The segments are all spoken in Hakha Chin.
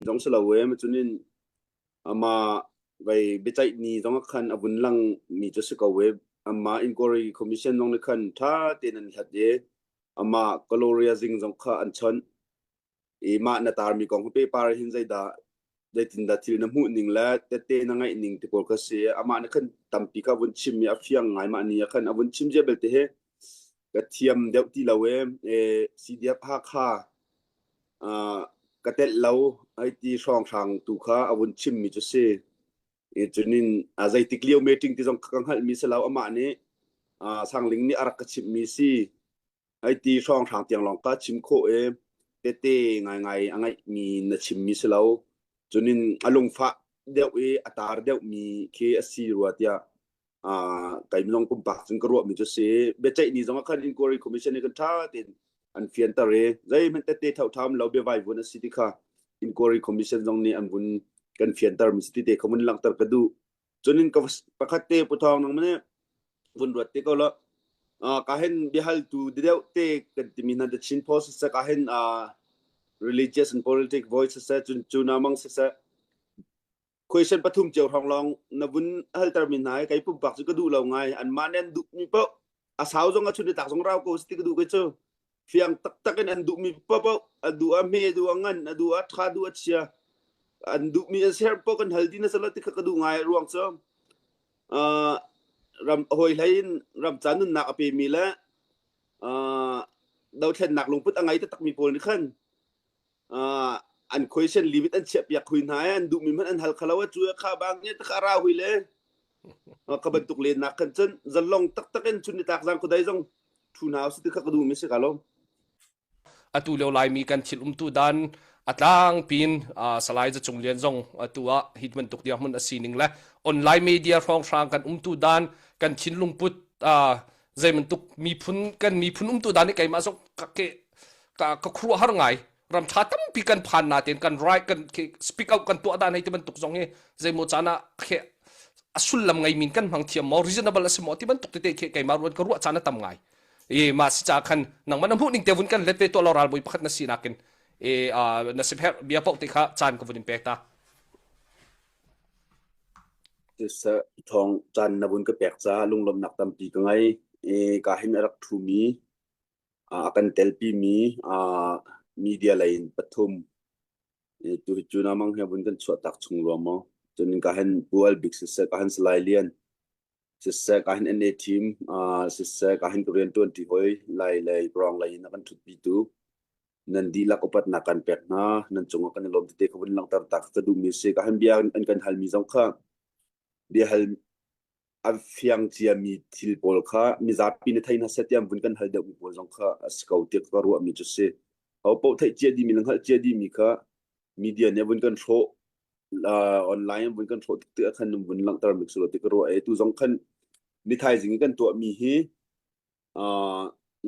Zong si lo e cunin ama vai biaceih ni zong ah khan a vun lang mi cu si ko e. Ama inquiry commission zong nih khan tha tein an hlat i ama Gloria Zing zong kha an chawnh i mah na tarmi kong hi pehpar hin zeidah zeitindah thil na hmuh ning le tette na ngaih ning ti pawl kha si. Amah nih khan tampi kha vun chim i a fiang ngai. Mah ni ah khan a vun chim zia belte hi ka thiam deuh ti lo e. E CDF Hakha uh, ka telh lo ai ti hrawnghrang tu kha a vun chimmi cu si. E cunin a zeitik lio meeting ti zong ka hngalhmi si lo. Amah nih uh, Sangling nih a rak ka chimhmi si ai ti hrawnghrang tiang lawng ka chim khawh e. Tete ngaingai a ngaihmi na chimmi si lo. Cunin a lungfah deuh i a tar deuhmi khi a si rua tiah kai minung pumpak cun ka ruahmi cu si. Biaceih ni zong ah khan inquiry commission nih kan ṭha tein an fianter i zeihmanh tette thotham lo biavai vun a si ti kha inquiry commission zong nih an vun kan fianter mi si ti te kha vun langhter ka duh. Cunin ka pakhat te puthawng nang mane vun ruat te ko lo. Ka hen biahaltu deuh te kan timi hna The Chin Post siseh, ka hen religious and politic voice siseh, cun cu na mang siseh, question pathum cio hrawng lawng na vun haltermi hna hi kei pumpak cu ka duh lo ngai. Anmah nih an duhmi paoh a sau zong a chun tak zong rau ko si ti ka duh. Kei cu fiang taktak in an duhmi paoh a duh a hme, duh a ngan, a duh a tha, duh a chia, an duhmi an ser paoh kan hal dih na salo ti kha ka duh ngai. Ruang cu ram hawi hlei in ram ca nunnak a pemi le dothlennak lungput a ngei taktakmi pawl nih khan an question limit an chiah piak hui hna i an duhmi hmanh an hal khalo. A cu kha bang nge takha ra hui le ka bantuk len nak khan cun zalong taktak in chun ni tak zang kudai zong thu hna si ti kha ka duh mi si ka lo. Atu lio Laimi kan thil umtu dan a tlangpin Salai Za Cung Lian zong atu ah hi bantuk dirhmun a sining le online media hrawnghrang kan umtu dan, kan thinlung put, zei bantuk miphun kan miphun umtu dan hi keimah zong ka ke ka ka khuaruahhar ngai. Ram tha tampi kan phan na ten kan right kan speak out kan tuah dan hei ti bantuk zong hi zeimaw caan ah khe a sullam ngei min kan hmang thiam maw, reasonable a si maw ti bantuk tete khi keimah ruan ka ruah caan a tam ngai. E ma si ca khan nangmah na hmuh ning te vun kan let ve to lo, ralbawi pakhat na sinak in e na si bia paoh te kha caan ka vun in pek ta. Thawng caan na vun ka pek ca lunglawmhnak tampi ka ngei. E ka hin a rak ṭhumi a kan telpimi media lei in pathum tu hi cu namang he vun kan chuah tak chung rua maw. Cun ka hin Pu Al Bik siseh, ka hin Salai Lian siseh, ka hin NA team siseh, ka hin ka rian ṭuan ṭi hoi lai lei Brong lei in a kan ṭhutpi tu nan dihlak upatnak kan pek hna. Nan cungah kan i lawm tete kha vun langhter ta ka duhmi si. Ka hin bia an kan halmi zong kha bia hal a fiang ciami thil pawl kha mizapi na thei hna seh tiah vun kan hal deuhmi pawl zong kha a si ko tiah ka ruahmi cu si. Ho paoh theih cia dihmi le hngalh cia dihmi kha media nih vun kan hrawh, online vun kan hrawh tik tikah khan vun langhter mi si lo ti ka ruah. E tu zong khan nithaizing i kan tuahmi hi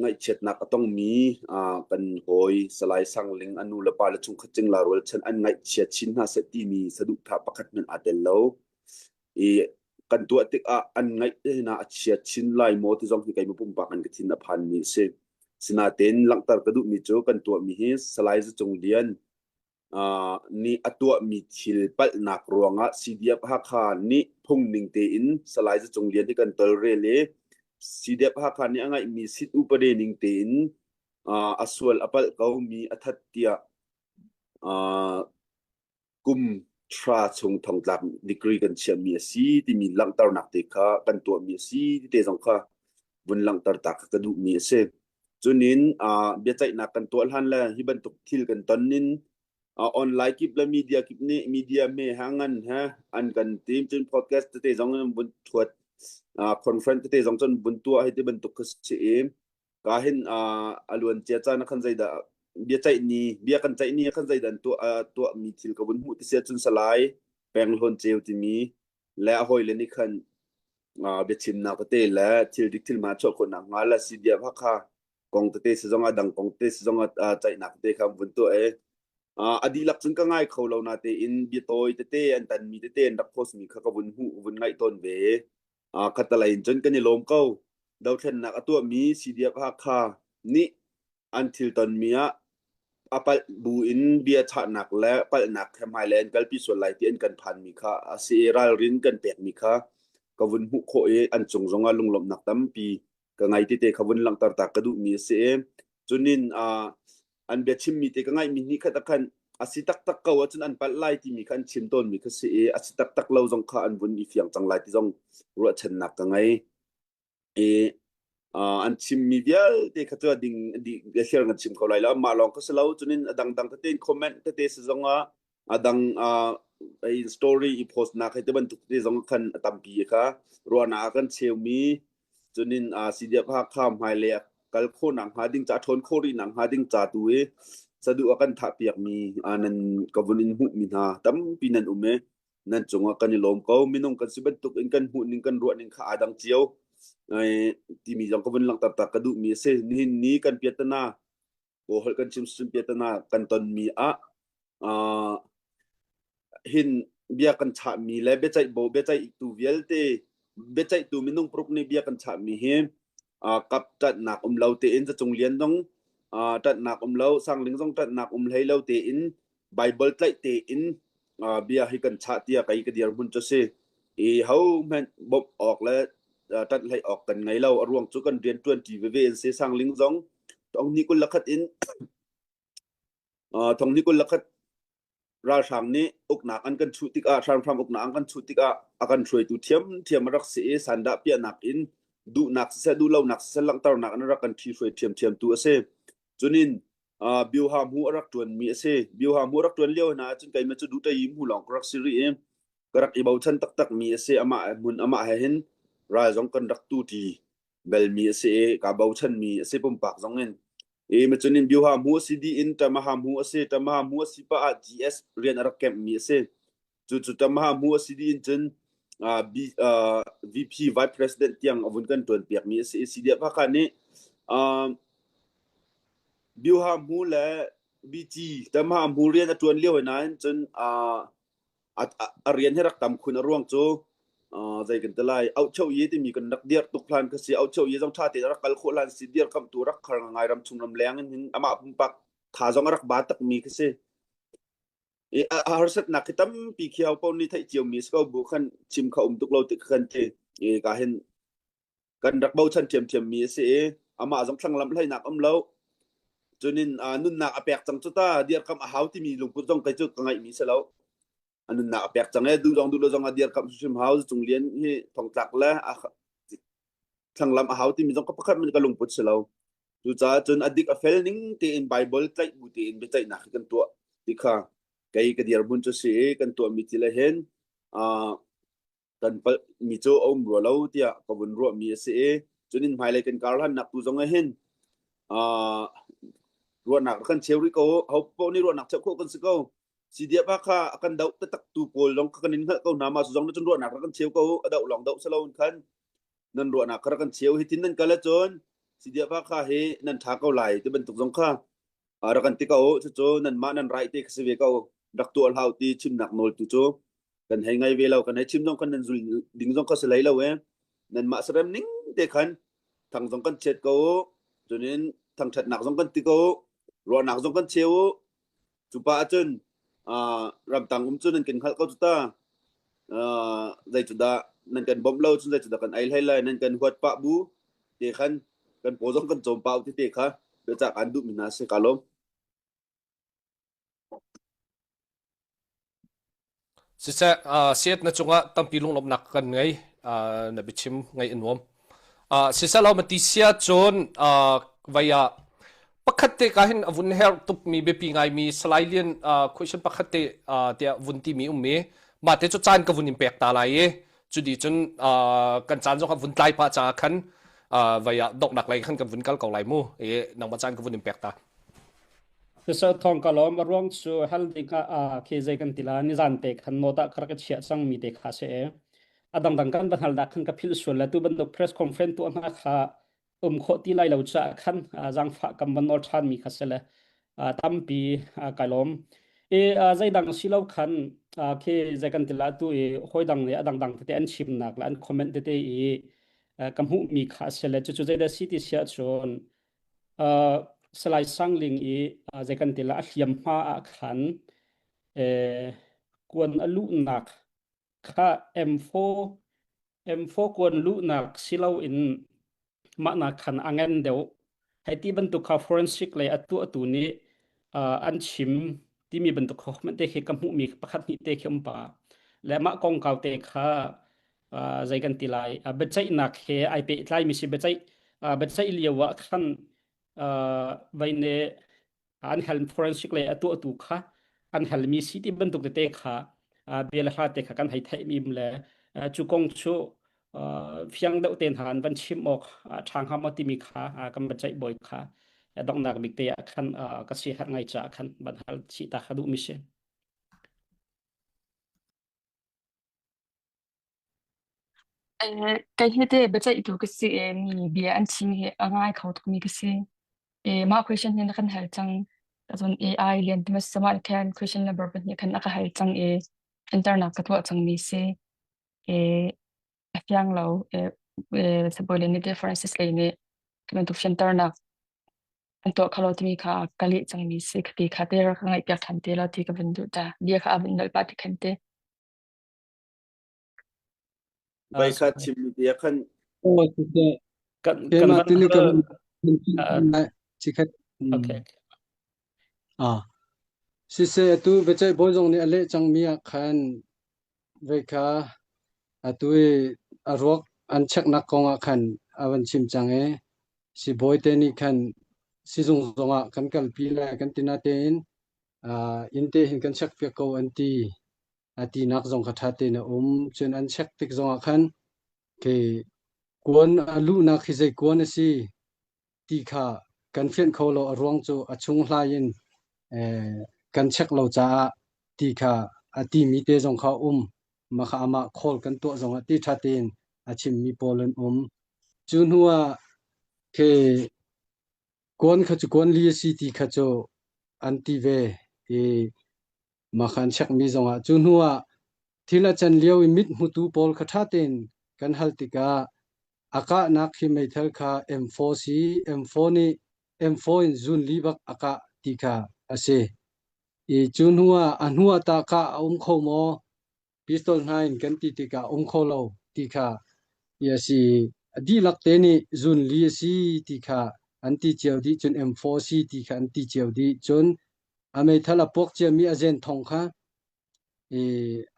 ngaihchiatnak a tongmi kan hawi Salai Sang Ling a nu le pa le chungkhat cingla rualchan an ngaihchia chin hna seh timi saduhthah pakhat hmanh aa tel lo. I kan tuah tikah an ngaih hna a chia chin lai maw ti zong hi keimah pumpak in ka thin a phanmi a si. Sinain langhter ka duhmi cu kan tuahmi hi Salai Za Cung Lian nih a tuahmi thil palhnak ruangah CDF Hakha nih phungning tein Salai Za Cung Lian hi kan tolrel i CDF Hakha nih a ngeihmi sit upade ning tein a sual a palh ko mi a that tiah kum thra chung thongtlak degree kan chiahmi a si timi langhternak te kha kan tuahmi a si ti te zong kha vun langhter ta kha ka duhmi a si. Cunin biaceihnak kan tuah hlan le hi bantuk thil kan ton in online kip le media kip nih media me ha ngan he an kan tim, cun podcast tete zong in vun thuat, conference tete zong cun vun tuah hi ti bantuk kha si i ka hin a luan cia caan khan zeidah bia ceih ni bia kan ceih ni khan zeidah tuah tuah mi thil ka vun hmuh ti sia cun Salai Peng Hlawn Ceu timi le a hawile nih khan biachimnak tete le thil dik thil hma chuah khawhnak hnga le CDF Hakha kong tete si zong ah dang kong tete si zong ah ceihnak tete kha vun tuah i a dihlak cun ka ngai kho lo na tein bia tawi tete an tanmi tete an rak post mi kha ka vun hmuh vun ngaih tawn ve. Khatalei in cun kan i lawm ko. Dothlennak a tuahmi CDF Hakha nih an thil tonmi ah. a palh bu in bia chahnak le palhnak he hmailei an kalpi sual lai ti an kan phanmi kha a si i ralrin kan pekmi kha ka vun hmuh khawh i an cung zongah lunglawmhnak tampi ka ngai tete kha vun langhter ta ka duhmi a si i cunin uh, an biachimmi te ka ngaihmi hnih khat ah khan a si taktak ko ahcun an palh lai timi kha an chim tawnmi kha si i a si taktak lo zong kha an vun i fiang cang lai ti zong ruahchannak ka ngei. I uh, an chimmi vialte kha cu a ding dih hliar kan chim ko lai lo mah lawng kha si lo cunin a dangdang tete in comment tete si zong ah a dang uh, story i post nak hei te bantuk te zong khan a tampi kha ruahnak a kan cheumi cunin uh, CDF Hakha hmailei a kal khawhnak hnga ding ca ṭhawn khawh rih nak hnga ding ca tu i saduh a kan thah piakmi uh, nan ka vun in hmuhmi hna tampi nan um i nan cungah kan i lawm ko minung kan si bantuk in kan hmuh ning kan ruah ning kha aa dang cio timi zong ka vun langhter ta ka duhmi a si nihin ni kan piatana kaw holh kan chim sim piatana kan tonmi ah uh, hin bia kan chahmi le biaceih bo biaceihtu vialte biaceihtu minung paruk nih bia kan chahmi hi uh, kap ṭanhnak um lo tein zacung lian zong uh, ṭanhnak um lo sangling zong ṭanhnak um hlei lo tein Bible tlaih tein uh, bia hi kan chah tiah kei ka dirhmun cu si. I ho hmanh bawmh awk le uh, ṭanh hlei awk kan ngei lo. A ruang cu kan rian ṭuan ṭi veve in si. Sangling zong thong hnih 21 in uh, thong hnih 21 ralhrang nih uknak an kan chuh tikah hramhram uknak an kan chuh tikah a kan hruaitu thiamthiam a rak si i sandah piahnak in duhnak siseh duhlonak siseh langhternak in a rak kan ṭhi hruai ṭhiamṭhiamtu a si. Cunin uh, Bioha hmu a rak ṭuanmi a si. Bioha hmu a rak ṭuan lio hna ahcun keimah cu duhṭayi hmu lawng ka rak si rih i ka rak i bochan taktakmi a si. Amah hmun amah he hin ral zong kan rak tu ṭi belmi a si i kaa bochanmi a si pumpak zong in. I macunin Bioha hmu a si dih in Tamaha hmu a si. Tamaha hmu a si pah ah GS rian a rak kemhmi a si. Cucu Tamaha hmu a si dih in cun uh, B, uh, VP Vice President tiang a vun kan ṭuan piakmi a si i CDF Hakha nih uh, Bioha hmu le BG Tamaha hmu rian a ṭuan lio nain cun uh, a, a, a rian hi rak tam khun a ruang cu uh, zei kan ti lai auhcheu ye timi kan rak dirh tuk hlan kha si auhcheu ye zong ṭha tein a rak kal khawh hlan si dirkamhtu rak khar ngai ram chung ram leng in hin amah pumpak tha zong a rak ba takmi kha si. I a a harsatnak khi tampi khi ho paoh nih theih ciomi a si ko bu khan chim kha um tuk lo ti kha kan ti. I ka hin kan rak bochan ṭhiamṭhiammi a si i amah zong thlanglamh hleinak um lo. Cunin uh, nunnak a pek cang cu ta dirkamh a hau timi lungput zong kei cu ka ngeihmi si lo. A nunnak a pek cang e duh zong duh lo zong a dirkamh hrimhrim hau Cung Lian hi thongtlak le a thlanglamh a hau timi zong ka pakhat man ka lungput si lo. Cucaah cun a dik a fel ning tein Bible tlaih bu tein biaceihnak hi kan tuah ti kha kei ka dirhmun cu si i kan tuahmi thil ah hin uh, kan palhmi cu a um rua lo tiah ka vun ruahmi a si i cunin hmailei kan karhlannak tu zong ah hin uh, ruahnak kan cheu rih ko ho paoh nih ruahnak cheuh khawh kan si ko CDF kha a kan doh taktak tu pawl zong kan in hngalh ko hna ma su zong na cun ruahnak rak kan cheu ko a doh lawng doh salo in khan nan ruahnak kha rak kan cheu hi tin nan kal ahcun CDF kha hi nan tha ko lai ti bantuk zong kha rak kan ti ko cucu nanmah nan right te kha si ve ko rak tuah hlau ti chimnak nawl tu cu kan hei ngai ve lo kan hei chim zong kan nan zul ding zong kha si lei lo e nanmah sarem ning te khan thang zong kan chet ko cunin thangthatnak zong kan ti ko ruahnak zong kan cheu cu pa ahcun ramtang um cu nan kan hngalh ko cu ta zei cu dah nan kan bawmh lo cun zei cu dah kan ei hlei lai nan kan huat pah bu te khan kan paw zong kan cawm pah te te kha biacah kan duh mi hna si ka lawm. Siseh, uh, siat na cungah tampi lunglawmhnak kan ngei. Uh, na biachim ngaih a nuam. Uh, siseh lo mati sia cun uh, vai ah pakhat te ka hin a vun her tukmi biapi ngaimi Salai Lian uh, question pakhat te uh, tiah vun timi ummi mah te cu caan ka vun in pek ta lai i cu di cun uh, kan caan zong a vun tlai pah caah khan uh, vai ah donghnak lei khan kan vun kal ko lai mu i nangmah caan ka vun in pek ta. Siseh thawng ka lawm a ruang cu hal ding ah khi zei kan ti la nizan te khan note ah ka rak i chiah cang mi te kha si e. A dangdang kan va hal dah khan ka philh sual le tu bantuk press conference tuah hna kha um khawh ti lai lo caah khan zaangfah kam van nawl ṭhan mi kha si le tampi kai lawm. I zeidang si lo khan khi zei kan ti la tu i hawi dang nih a dangdang tete an chimnak le an comment tete i ka hmuh mi kha si le cucu zeidah si ti siah cun. Salai Sangling i zei kan ti la a hliamhma ah khan kuan a luhnak kha M4 M4 kuan luhnak si loin mahnak khan a ngan deuh. Hei ti bantuk kha forensic lei a tuahtu nih an chim timi bantuk kha hmanh te khi ka hmuhmi pakhat hnih te khi um pa. Le mah kongkau te kha zei kan ti lai biaceihnak he ai pehtlaimi si biaceih biaceih lio ah khan vai ne an hal forensic lei a tuahtu kha an halmi si ti bantuk tete kha bia le hla te kha kan hei theihmi le cu kong cu fiang deuh te hna an van chim awk ṭha hnga maw timi kha kan biaceih bawi kha donghnak bik te ah khan ka si herh ngai caah khan van hal chih ta kha duhmi si. Kei hi teh biaceihtu ka si i mi bia an chim hi a ngai kho tukmi ka si. Mah question hi na kan hal cang. Cun AI lian ti mas mah khan question number pahnih khan a ka hal cang i internak ka tuah cangmi si. A fiang lo. Sibawi le nih Francis lei nih khi bantuk fianternak an tuah kho lo timi kha ka leh cangmi si. Khati kha te rak ka ngaihpiak ṭhan te law ti ka van duh ta. Bia kha a van nolh pah ti khan te. Vai kha chimmi te ah khan Aw siseh Kan kan keimah van tuni ka hal van ah, chikhat okay. ah siseh atu biaceih bawi zong nih a leh cangmi ah khan vei kha atu i a ruak an cheknak kong ah khan a van chim cang i sibawi te nih khan sizung zong ah kan kalpi lai kan ti natein uh, inn te hin kan check piak ko an ti. A tinak zong kha ṭha tein a um. Cun an check tik zongah khan khi kuan a luhnak hi zei kuan a si ti kha kan fianh kho lo. A ruang cu a chung hlai in eh, kan check lo caah ti kha a timi te zong kha a um. Mah kha amah call kan tuah zongah ti ṭha tein a chimmi pawl an um. Cu hnu ah khi kuan kha cu kuan li a si ti kha cu an ti ve i Mah kha an checkmi zongah cu hnu ah thil a can lio i mit hmutu pawl kha ṭha tein kan hal tikah a kahnak hi meithal kha M4 si M4 nih M4 in zun li bak a kah ti kha a si. I cu hnu ah a hnu ah tah kah a um kho maw? Pistol hna in kan ti tikah um kho lo ti kha ti a si. A dihlak te nih zun li a si ti kha an ti cio dih cun M4 si ti kha an ti cio dih cun a meithal a puak ciami a zen thong kha i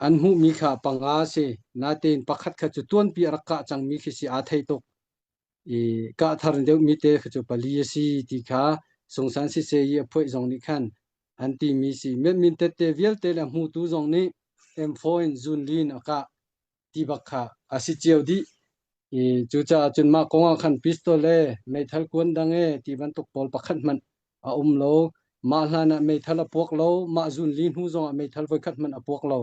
an hmuhmi kha panga a si. Natein pakhat kha cu tuanpi a rak kah cangmi khi si aa thei tuk. I kah thar deuhmi te kha cu pali a si ti kha Sungsan siseh i a phuaih zong nih khan an timi si. Miatmin tette vialte le hmutu zong nih M4 in zunlin a kah ti bak kha a si cio dih. I cucaah cun mah kong ah khan pistol le meithal kuan dang e ti bantuk pawl pakhat hmanh a um lo. Mah hlan ah meithal a puak lo. Mah zunli hnu zong ah meithal voikhat hmanh a puak lo.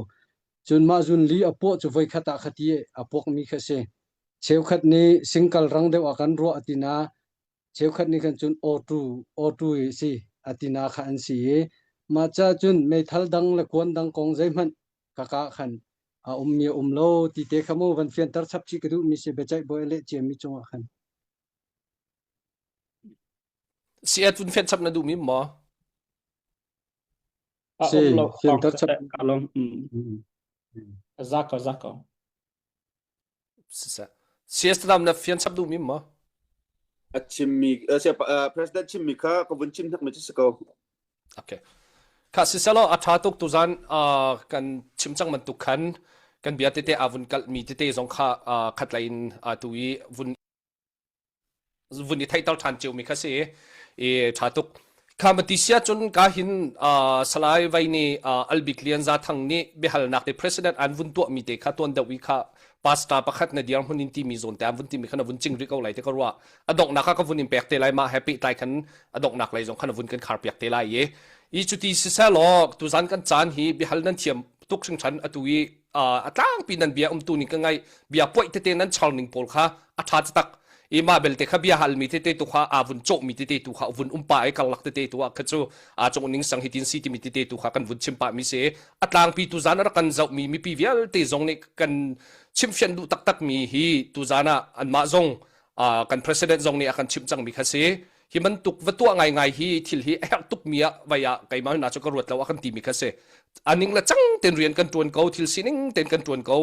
Cun mah zunli a puah cu voikhat ah khati a puakmi kha si. Cheukhat nih singkal rang deuh ah kan ruah a ti na cheukhat nih khan cun auto auto i si a ti na kha an si i mah ca cun meithal dang le kuan dang kong zeihmanh ka ka khan a ummi a um lo ti te kha mu van fianter chap chih ka duhmi si biaceih bawi a leh ciami cungah khan. Si at vun fian chap na duhmi maw? A Si um lo fianter chap. Ka lom. Za ko za ko. Siseh. CS lam na fian chap duhmi maw? A chimmi president chimmi kha ka vun chim hnak mi cu si ko. Okay. Kha siselaw a tha tuk tuzan kan chim cang bantuk khan kan bia tete a vun kalh mi tete zong kha khatlei in tu i vun vun i theihter ṭhan ciomi kha si i ṭha tuk. Kha mati sia cun ka hin Salai Vai nih Albik Lian Za Thang nih biahalnak te president an vun tuahmi te kha tuan deuh i kha pastor pakhat na dir hmun in timi zawn te an vun timi kha na vun cing rih ko lai te ka ruah. A donghnak ah ka vun in pek te lai mah he pehtlai khan a donghnak lei zong khan vun kan khar piak te lai i i cuti siselaw tuzan kan caan hi biahal nan thiam tuk hringhran atu i a tlangpi nan bia umtu ning ka ngai bia poih tete nan char ning pawl kha a ṭha taktak i mah belte kha bia halmi tete tu kha aa vun cawhmi tete tu kha vun um pa i karlak tete tu ah kha cu aa cawh ning sang hitin si timi tete tu kha kan vun chim pah mi si a tlangpi tu zan a rak kan zohmi mipi vialte zong nih kan chimfian duh taktak mi hi tu zan ah anmah zong kan president zong nih a kan chimh cangmi kha si. Hi bantuk va tuah ngaingai hi thil hi a herh tukmi ah vai ah keimah hna cu ka ruat lo a kan timi kha si. Aning le cang ten rian kan tuan ko, thil sining ten kan tuan ko.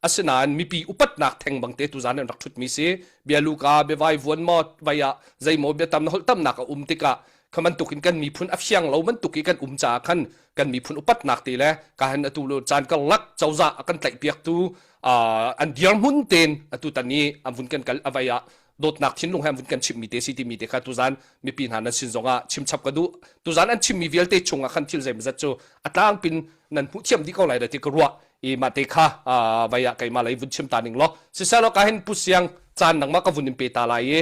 Asinain mipi upatnak theng bang te tuzan an rak thutmi si. Bialu ka biavai vuan maw vai ah zeimaw biatam na holh tamnak a um tikah kha bantuk in kan miphun a fiang lo bantuk i kan um caah khan kan miphun upatnak te le ka han atu lo caan karlak cozah a kan tlaihpiaktu an dirhmun ten atu tan i an vun kan kal avai ah dawtnak thinlung he an vun kan chimmi te si timi te kha tuzan mipi hna nan sin zongah chimchap ka duh. Tuzan an chimmi vialte chungah khan thil zeimawzat cu a tlangpin nan hmuh thiam dih ko lai da ti ka ruah i mah te kha vai ah keimah lei vun chim ta ning law siseh ka hin pu siang caan nangmah ka vun in pe ta lai i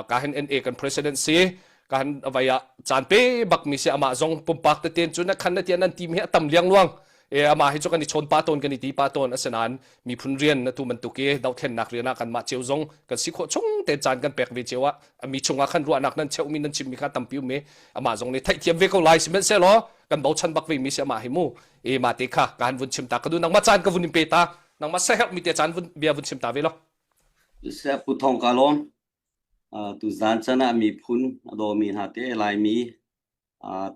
ka hin NA kan president si ka hin vai ah caan pe bak mi si amah zong pumpak teten cu na khan na tian nan team hi a tam liang luang e amah hi cu kan i chawn pa tawn kan i ti pa tawn asinain miphun rian na tu bantuk i dohthlennak rian ah kanmah cio zong kan si khawh chung te caan kan pek ve cio ah mi chungah khan ruahnak nan cheuhmi nan chimmi kha tampi um i amah zong nih theihthiam ve ko lai sihmanhsehlaw kan bochan bak ve mi si amah hi mu e ma te kha ka han vun chim ta ka du nangmah caan ka vun in pe ta nangmah saherh mi te caan vun bia vun chim ta ve lo Pu Thong ka lawm. Tu zan chan ah miphun a dawmi hna te Laimi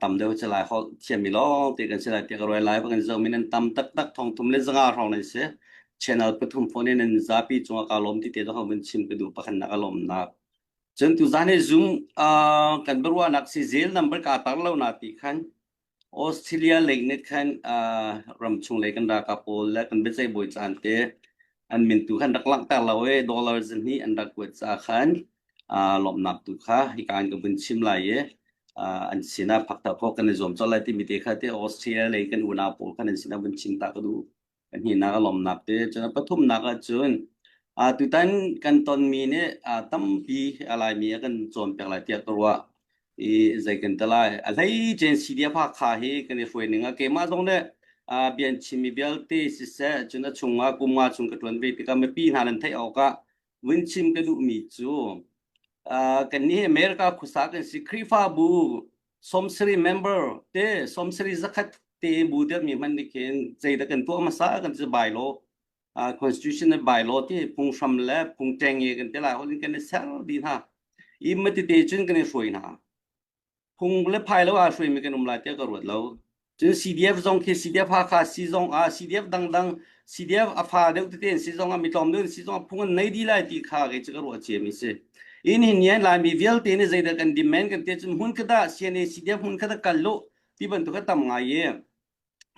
tam deuh cu lai holh thiammi lawng te kan si lai tiah ka ruai lai kan zomi nan tam taktak thong thum le zanga hrawng nan si channel pathum phone in nan zapi cungah ka lawm ti te zong vun chim ka duh pakhat nak a lawmnak cun tu zan hi zoom kan biaruahnak si zel number ka tar lo na ti khan Australia lei nih khan ramchung lei kan ralkap pawl le kan biaceih bawi caan te an min tu khan rak langhter lo i dollar zahnih an rak kuat caah khan lawmhnak tu kha hika in ka vun chim lai i an sinah phakter khawh kan i zuam colh lai timi te kha te Australia lei kan unau pawl khan an sinah vun chim ta ka duh. Pahnihnak a lawmnak te cun a pathumnak ahcun tutan kan tonmi nih tampi a Laimi a kan cawnpiak lai tiah ka ruah. I zei kan ti lai. A hleicen CDF Hakha hi kan i hruai ning ah keimah zong nih bia an chimmi vialte siseh cun a chungah kum nga chung ka ṭuan ve tikah mipi hna nan theih awkah vun chim ka duhmi cu kannih hi America khuasa kan si Khrihfabu 70 member te 70 zakhat te bu dirmi hmanh nih khin zeidah kan tuah hmasa kan ti bylaw constitution le bylaw ti phunghram le phung ṭengnge kan ti lai holh in kan i ser dih hna i matete cun kan i hruai hna phung le phai lo aa hruaimi kan um lai tiah ka ruat lo Cun CDF zong khi CDF Hakha si zong ah CDF dangdang CDF a fa deuh tete an si zong ah mi tlawm deuh an si zong ah phung an nei dih lai ti kha kei cu ka ruah ciami si. In hin nian Laimi vialte nih zeidah kan demand kan ti cun hmun khat ah CNA CDF hmun khat ah kal lu ti bantuk a tam ngai i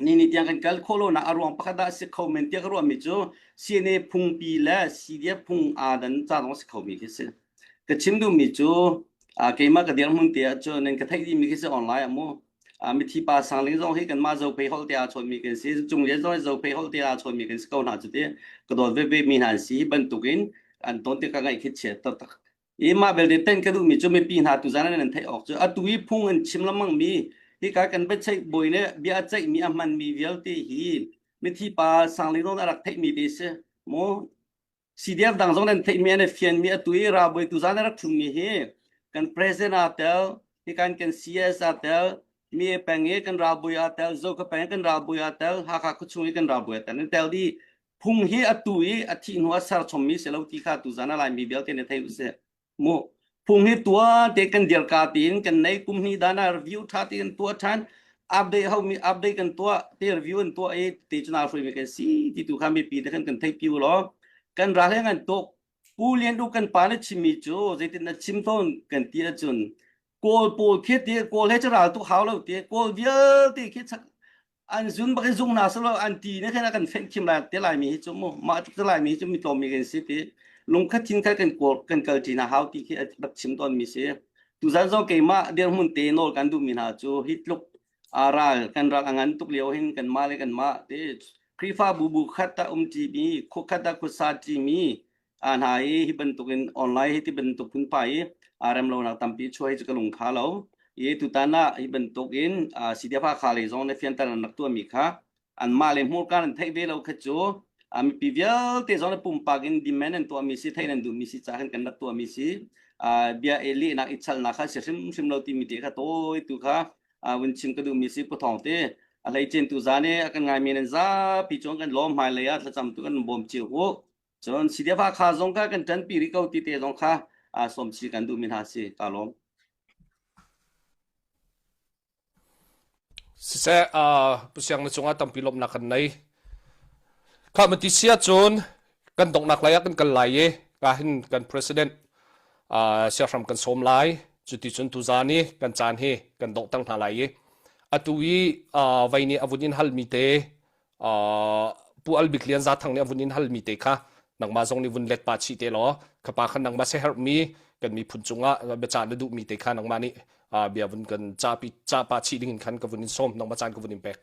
ni ni tiang kan kal khawh lo nak a ruang pakhat ah si kho men tiah ka ruahmi cu CNA phungpi le CDF phung aa dan ca zong si kho mi khi si. Ka chim duhmi cu keimah ka dirhmun te ahcun nan ka theih dihmi khi si online ah mu mithi pa Sangling zong hi kanmah Zophei holh te aa chawnmi kan si Cunglian zong hi Zophei holh te aa chawnmi kan si ko hna cu ti ka dawt veve mi hna an si hi bantukin an ton ti ka ngaih khi chia taktak i mah belte ten ka duhmi cu mipi hna tu zan an theih awk cu atu i phung an chim lengmang mi hika kan biaceih bawi le bia a ceihmi a hmanmi vialte hi mithi pa Sangling zong a rak theihmi te si mu CDF dang zong nan theihmi an i fianmi atu i ralbawi tuzan a rak ṭhummi hi kan president aa tel, hikan kan CS aa tel, mi peng i kan ralbawi aa tel, Zoka peng i kan ralbawi aa tel, Hakha khuachung i kan ralbawi aa tel. Nan tel dih. Phung hi atu i a thih hnu ah ser chommi si lo ti kha tuzan a Laimi vialte nih thei usih. Mu phung hi tua te kan dirka tiin kan nei kum hnih dan ah review tha te kan tuah than update ho mi update kan tuah te review an tuah i te chuna hrui mi kan si ti tu kha mipi te khan kan thei piu lo kan ral he ngan tuk Pu Lian Du kan pa na chimmi cu zeitin na chim tawn kan ti ahcun Kawl pawl khi ti Kawl he cu ral tuk hau lo ti Kawl vialte khi an zun bak in zung hna selaw an ti ne khan a kan fenh khim lai te lai mi hi cu mu mah tluk te lai mi hi cu mi tlawm mi kan si ti lungkhat thin khat kan kawl kan kal ṭi hna hau ti khi a rak chim tawn mi si tuzan zong keimah dirhmun te nawl kan duh mi hna cu hi tluk ral kan ral a ngan tuk lio hin kan mah le kan mah te Khrihfabu bu khat ah um ṭi mi khua khat ah khuasa ṭi mi hna i hi bantukin online hi ti bantuk phunphai i aa rem lonak tampi chuah hi cu ka lung kha lo i tutan ah hi bantukin CDF Hakha lei zong nih fianter an rak tuahmi kha anmah le hmurka nan theih ve lo kha cu mipi vialte zong nih pumpak in demand an tuahmi si theih nan duhmi si ca khan kan rak tuahmi si bia e lehnak i chalnak kha si hrimhrim lo timi te kha tawi tu kha vun chim ka duhmi si Pu Thawng te a hleicin tu zan i a kan ngaimi nan zapi cung kan lawm hmailei ah thlacam tu kan bawm cio u Cun CDF Hakha zong kha kan ṭanpi rih ko ti te zong kha sawmsi kan duhmi hna si. Ka lawm. Siseh, Pu Siang na cungah tampi lawmhnak kan nei. Khah mati sia cun kan donghnak lai ah kan kal lai i ka hin kan president siahram kan sawm lai. Cuti cun tuzan i kan caan hi kan donghter hna lai i atu i vei nih a vun in halmi te Pu Al Bik Lian Za Thang nih a vun in halmi te kha nangmah zong nih vun let pa chih te law khapa khan nangmah siaherhmi kan miphun cungah biacah na duhmi te kha nangmah nih bia vun kan cahpi cah pa chih ding in khan ka vun in sawm nangmah caan ka vun in pek.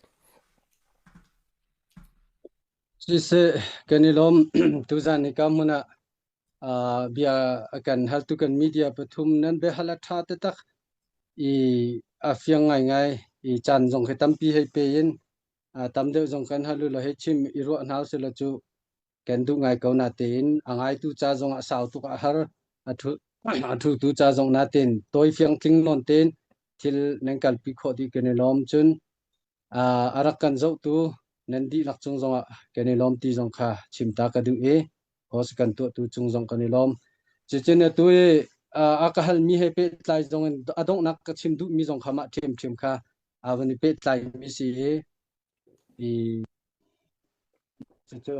Siseh kan i lawm tuzan hi ka hmun ah bia kan haltu kan media pathum nan biahal a ṭha taktak i a fiang ngaingai i caan zong khi tampi hei pe in tam deuh zong kan hal u law hei chim i ruah hna usih cu kan duh ngai ko natein a ngaitu ca zong ah sau tuk a har a thu a thutu ca zong natein tawi fiang tling nawn tein thil nan kalpi khawh dih kan i lawm cun a rak kan zohtu nan dihlak cung zong ah kan i lawm ti zong kha chim ta ka duh i host kan tuahtu cung zong kan i lawm cucun atu i a ka halmi he pehtlai zong in a donghnak ka chim duhmi zong kha mah ṭhiamṭhiam kha aa van i pehtlaimi si i i cucu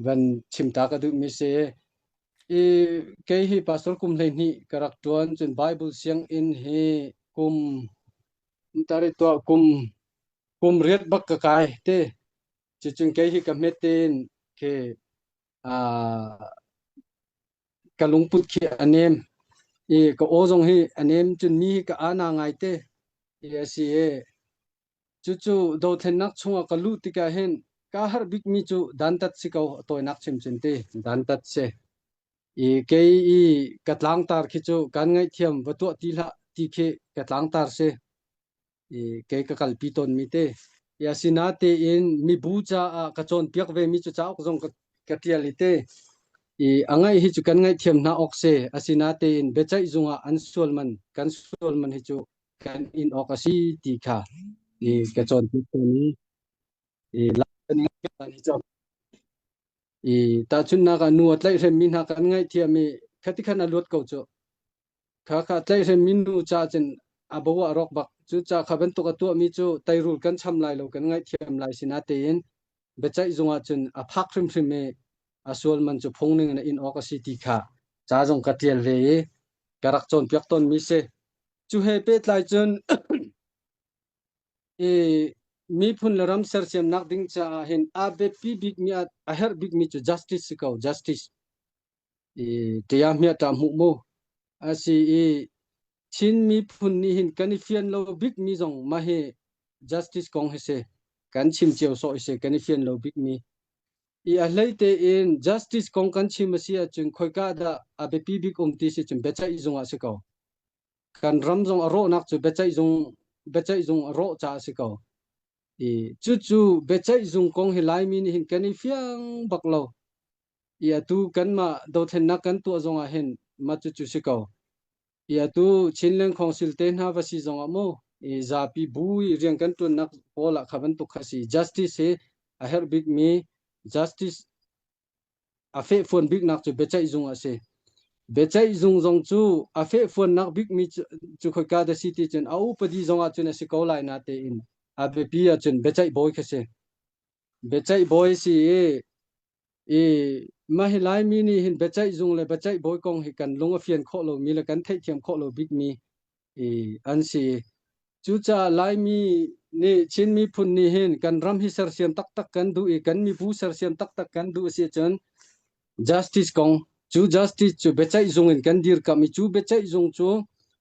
van chim ta ka duhmi si i kei hi pastor kum 12 ka rak ṭuan cun Bible sianginn hi kum tari tuah kum kum riat bak ka kai te cucun kei hi ka hmet tein khi ka lungput khi a nem i ka aw zong hi a nem cun mi hi ka ana ngai te i a si i cucu dothlennak chungah ka luh tikah hin ka harh bikmi cu dantat si ko a tawinak chim cun ti dantat si i kei i ka tlangtar khi cu kan ngaihthiam va tuah ti hlah ti khi ka tlangtar si i kei ka kalpi tawnmi te. I asinatein mibu caah ka cawnpiak vemi cu cauk zong ka, ka ṭial i te. I a ngaih hi cu kan ngaihthiam hna awk si. Asinatein biaceih zung ah an sual man, kan sual man hi cu kan in awk a si ti kha i ka cawnpiak tawn i i i tahchunhnak ah nu a tlaihhremmi hna kan ngaihthiam i khati khan a luat ko cu. Kha kha tlaihhremmi nu ca cun a bo ah rawk bak. Cucaah kha bantuk a tuahmi cu teirul kan cham lai lo, kan ngaihthiam lai sinatein biaceih zung ah cun a phak hrimhrim i a sual man cu phung ning in a in awk a si ti kha ca zong ka ṭial ve i ka rak cawnpiak tawnmi si. Cu he pehtlai cun i miphun le ram sersiamnak ding caah hin a biapi bikmi a herh bikmi cu justice si ko, justice. I ṭia hmiah ṭah hmuh mu. A si i Chin miphun nih hin kan i fian lo bikmi zong mah hi justice kong hi si. Kan chim cio sawh hi si kan i fian lo bikmi. I a hlei tein justice kong kan chim a si ahcun khoika dah a biapi bik um ti si cun biaceih zung ah si ko. Kan ram zong a rawhnak cu biaceih zung biaceih zung a rawh caah a si ko. I cucu biaceih zung kong hi Laimi nih hin kan i fiang bak lo. I atu kanmah dothlennak kan tuah zongah hin mah cucu si ko. I atu Chinland Council te hna va si zongah mu i zapi bu i rian kan ṭuannak pawl ah kha bantuk kha si. Justice hi a herh bikmi justice a fehfuan biknak cu biaceih zung a si. Biaceih zung zong cu a fehfuannak bikmi cu, cu khoika dah si ti cun a upadi zong ah cun a si ko lai na tein a biapi ahcun biaceih bawi kha si. Biaceih bawi si i I mah hi Laimi nih hin biaceih zung le biaceih bawi kong hi kan lung a fian khawh lomi le kan theihthiam khawh lo bikmi i an si. Cucaah Laimi nih Chin miphun nih hin kan ram hi sersiam taktak kan duh i kan mibu sersiam taktak kan duh a si ahcun justice kong cu justice cu biaceih zung in kan dirkamh i cu biaceih zung cu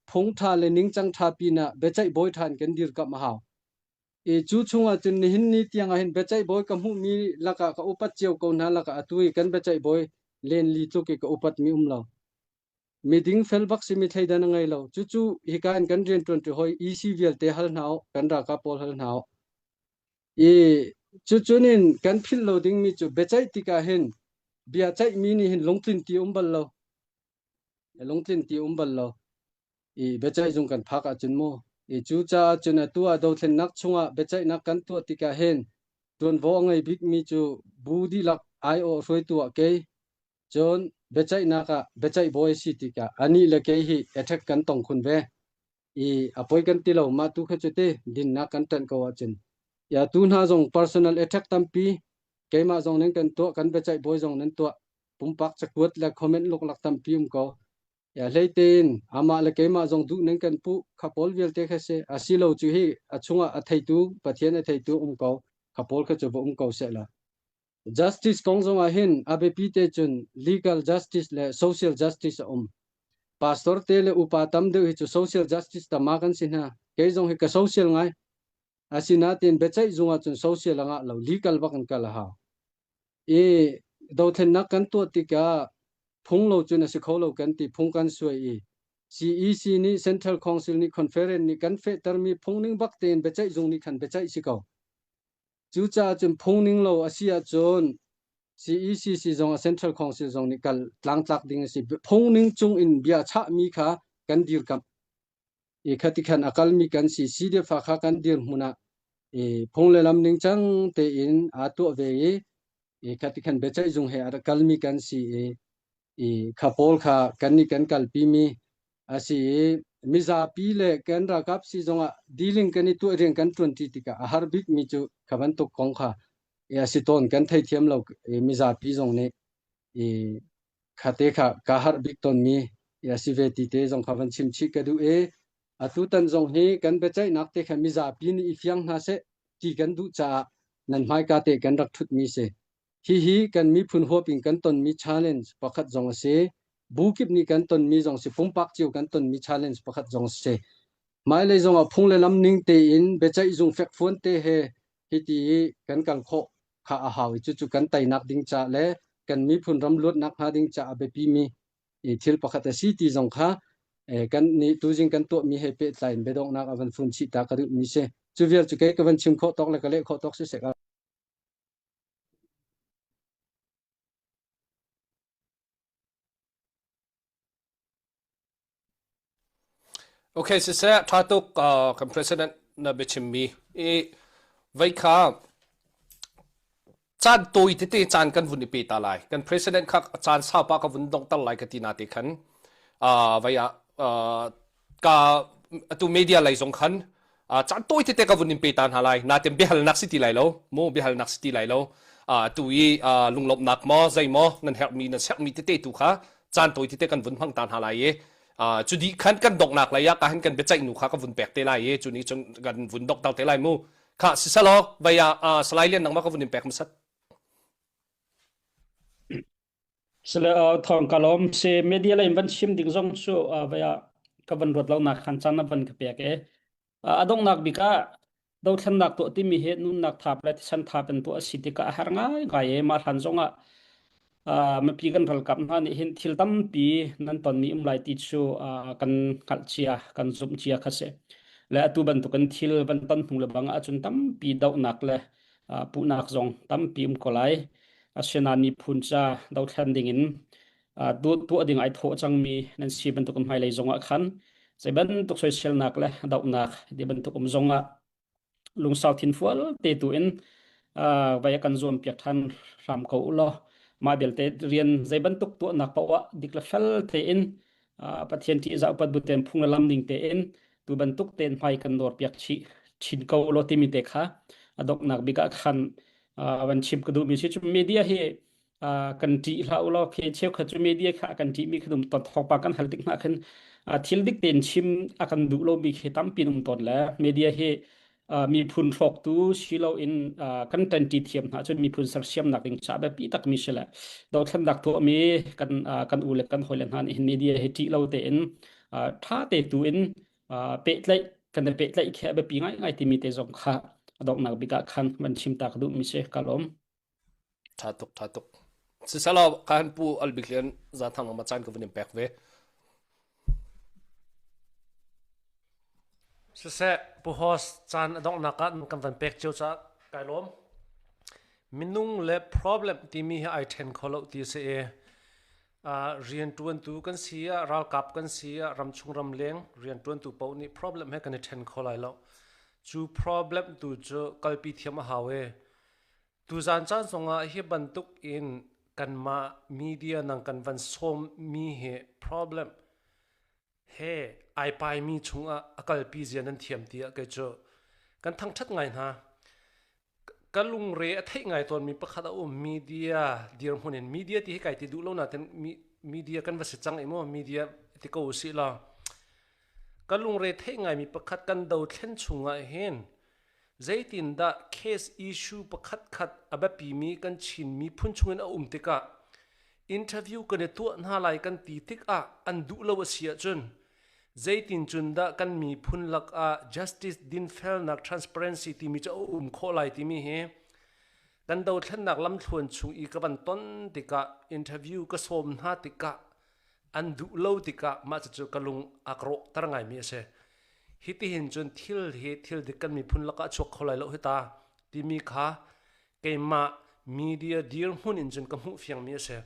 phung ṭha le ningcang ṭha pinah biaceih bawi ṭha in kan dirkamh a hau. I cu chungah cun nihin ni tiangah hin biaceih bawi ka hmuhmi lakah ka upat cio ko hna lakah atu i kan biaceih bawi len li tluk i ka upatmi um lo. Miding fel bak simi thleidan a ngei lo. Cucu hika in kan rianṭuanṭi hawi EC vialte hal hna u, kan ralkap pawl hal hna u. I cucun in kan philh lo dingmi cu biaceih tikah hin bia ceihmi nih hin lungtlin ti um bal lo. Lungtlin ti um bal lo. I biaceih zung kan phak ahcun mu i cucaah cun atu ah dothlennak chungah biaceihnak kan tuah tikah hin ṭuanvo a ngei bikmi cu bu dihlak aiawh hruaitu ah kei cun biaceihnak ah biaceih bawi a si tikah anih le kei hi attack kan tong khun ve. I a poi kan ti lo mah tu kha cu te dinnak kan ṭanh ko ahcun ya tu hna zong personal attack tampi keimah zong nan kan tuah kan biaceih bawi zong nan tuah pumpak cakuat le comment luklak tampi um ko ya hlei tein amah le keimah zong duh nan kan puh kha pawl vialte kha si a si lo cu hi a chungah a theitu Pathian a theitu um ko kha pawl kha cu va um ko seh la Justice kong zongah hin a biapi te cun legal justice le social justice a um. Pastor te le upa tam deuh hi cu social justice tama kan si hna. Kei zong hi ka social ngai. Asinain biaceih zung ahcun social a ngah lo, legal bak in kal a hau. I dothlennak kan tuah tikah phung lo cun a si kho lo kan ti, phung kan suai i CEC nih Central Council nih conference nih kan fehtermi phung ning bak tein biaceih zung nih khan biaceih si ko. Cucaah cun phungning lo a si ahcun CECC zong a Central Council zong nih kal tlangtlak ding a si. Phungning cung in bia chahmi kha kan dirkamh. I khati khan a kalmi kan si. CDF kha kan dirhmun ah i phung le lam ningcang tein aa tuah ve i i khati khan biaceih zung he a rak kalmi kan si i i kha pawl kha kan nih kan kalpimi a si i mizapi le kan ralkap si zongah dealing kan i tuah rian kan ṭuanṭi tikah a har bikmi cu kha bantuk kong kha a si tawn kan theithiam lo i mizapi zong nih i khate kha ka harh bik tawnmi a si ve ti te zong kha van chim chih ka duh i atutan zong hi kan biaceihnak te kha mizapi nih i fiang hna seh ti kan duh caah nan hmaika te kan rak ṭhutmi si. Hihi kan miphun huap in kan tonmi challenge pakhat zong a si. Bu kip nih kan tonmi zong si, pumpak cio kan tonmi challenge pakhat zong a si. Hmailei zong ah phung le lam ning tein biaceih zung fekfuan te he hiti i kan kal khawh kha a hau i cucu kan teinak ding ca le kan miphun ram luatnak hnga ding caah a biapimi thil pakhat a si ti zong kha kan nih tuzing kan tuahmi he pehtlai in biadonghnak a van fun chih ta ka duhmi si. Cu vial cu kei ka van chim khawh tawk le ka leh khawh tawk siseh. Okay, siseh ṭha tuk uh, kan president na biachimmi i vei kha caan tawi tete caan kan vun i pe ta lai. Kan president kha caan saupa ka vun donghter lai ka ti na te khan uh, vei ah uh, ka atu media lei zong khan caan tawi tete ka vun in pe ta hna lai natin biahalnak si ti lai lo mu biahalnak si ti lai lo tu i lunglawmhnak maw zei maw nan herhmi nan serhmi tete tu kha caan tawi tete kan vun hmang ta hna lai i cu dih khan kan donghnak lei ah ka han kan biaceih nu kha ka vun pek te lai i cu nih cun kan vun dokter te lai mu kha sisalaw vei ah Salai Lian nangmah ka vun in pek hmasat Sile thawng ka lawm si media lei in van chim ding zong cu vai ah ka van ruat lo nak khan caan na van ka pek e. A donghnak bik ah dothlennak tuah timi hi nunnak thap le thisen thap in tuah a si tikah a har ngai ngai e mah hlan zong ah mipi kan ralkap hna nih hin thil tampi nan tonmi um lai ti cu kan hngalh cia kan zumh cia kha si. Le atu bantukin thil van ton hnu le bang ahcun tampi dohnak le puhnak zong tampi um ko lai. Asinain miphun ca dothlen dingin tuah ding ai thawh cangmi nan si bantuk hmailei zongah khan zei bantuk soiselnak le dohnak ti bantuk um zongah lungsau thinfual te tu in vai kan zuam piak than hram ko u law mah belte rian zei bantuk tuahnak paoh ah dik le fel tein Pathian ṭihzah upat bu tein phung le lam ning tein tu bantuk tein hmai kan nawr piak chih chin ko law timi te kha a donghnak bik ah khan van chim ka duhmi si cu media hi kan ṭih hlah u law khi cheukhat cu media kha kan ṭihmi kha um tawn thawngpang kan hal tik hna khin thil dik tein chim a kan duh lomi khi tampi um tawn le media hi miphun hrawktu si loin kan ṭanṭi thiam hna cun miphun sersiamnak ding ca biapi takmi si le dothlennak tuahmi kan kan u le kan hawile hna nih hin media hi ṭih lo tein ṭha te tu in pehtlaih kan i pehtlaih khi a biapi ngaingai timi te zong kha a donghnak bik ah khan van chim ta ka duhmi si ka lawm. Ṭha tuk, ṭha tuk. Sisalaw ka han pu Albik Lian Zathang ma caan ka vun in pek ve. Siseh, Pu Host caan a donghnak ah kan van pek cio caah kai lawm. Minung le problem timi hi ai ṭhen kho lo ti a si i rianṭuantu kan si ah ralkap kan si ah ramchung ramleng rianṭuantu paoh nih problem he kan i ṭhen kho lai lo. Cu problem tu cu kalpi thiam a hau i Tuzaan caan zongah hi bantuk in kanmah media nang kan van sawmmi hi problem he ai paimi chungah a kalpi zia nan thiam tiah kei cu kan thangṭhat ngai hna. Ka lungre a theih ngai tawnmi pakhat a um media dirhmun in media ti hi kai ti duh lo nain media kan va si cang i maw media ti ko usih law ka lungre theih ngaimi pakhat kan dothlen chungah hin zeitindah case issue pakhat khat a biapimi kan Chin miphun chungin a um tikah interview kan i tuah hna lai kan ti tikah an duh lo a si ahcun Zeitin cun dah kan miphun lakah justice dinfelnak transparency timi cu a um khawh lai timi hi kan dothlennak lamthluan chung i ka van ton tikah interview ka sawm hna tikah an duh lo tikah mah cucu ka lung a ka rawhter ngaimi a si. Hitihin cun thil hi thil dik kan miphun lakah a chuak kho lai lo hi ta timi kha keimah media dirhmun in cun ka hmuh fiangmi a si.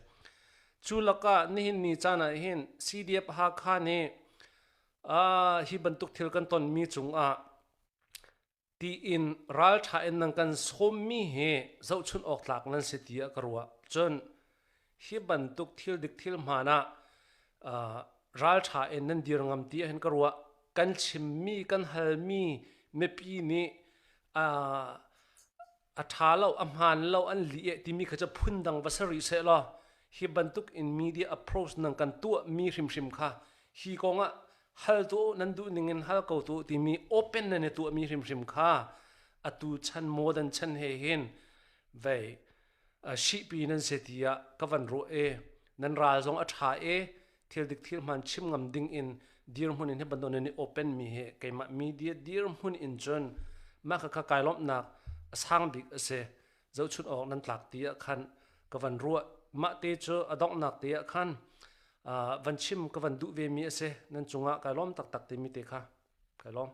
Cu lakah nihin ni caan ah hin CDF Hakha nih uh, hi bantuk thil kan tonmi cungah tiin ralṭha in nan kan sawmmi hi zohchun awk tlak nan si tiah ka ruah. Cun hi bantuk thil dik thil hmaan ah uh, ralṭha in nan dir ngam ti ahhin ka ruah. Kan chimmi kan halmi mipi nih uh, a ṭha lo a hmaan lo an lih eh timi kha cu phundang va si rih seh law hi bantuk in media approach nan kan tuah mi hrimhrim kha hi kong ah hal tu nan duh ning in hal ko tu timi open nan i tuah mi hrimhrim kha atu chan modern chan he hin vei shihpi nan si tiah ka van ruah e nan ral zong a ṭha e thil dik thil hmaan chim ngam ding in dirhmun in hi bantuk nan i open mi hi keimah media dirhmun in cun mah kha kai lawmhnak a sang bik a si zohchun awk nan tlak ti ah khan ka van ruah mah te cu a donghnak te ah khan van chim ka van duh ve mi a si nan cungah kai lawm taktak timi te kha kai lawm.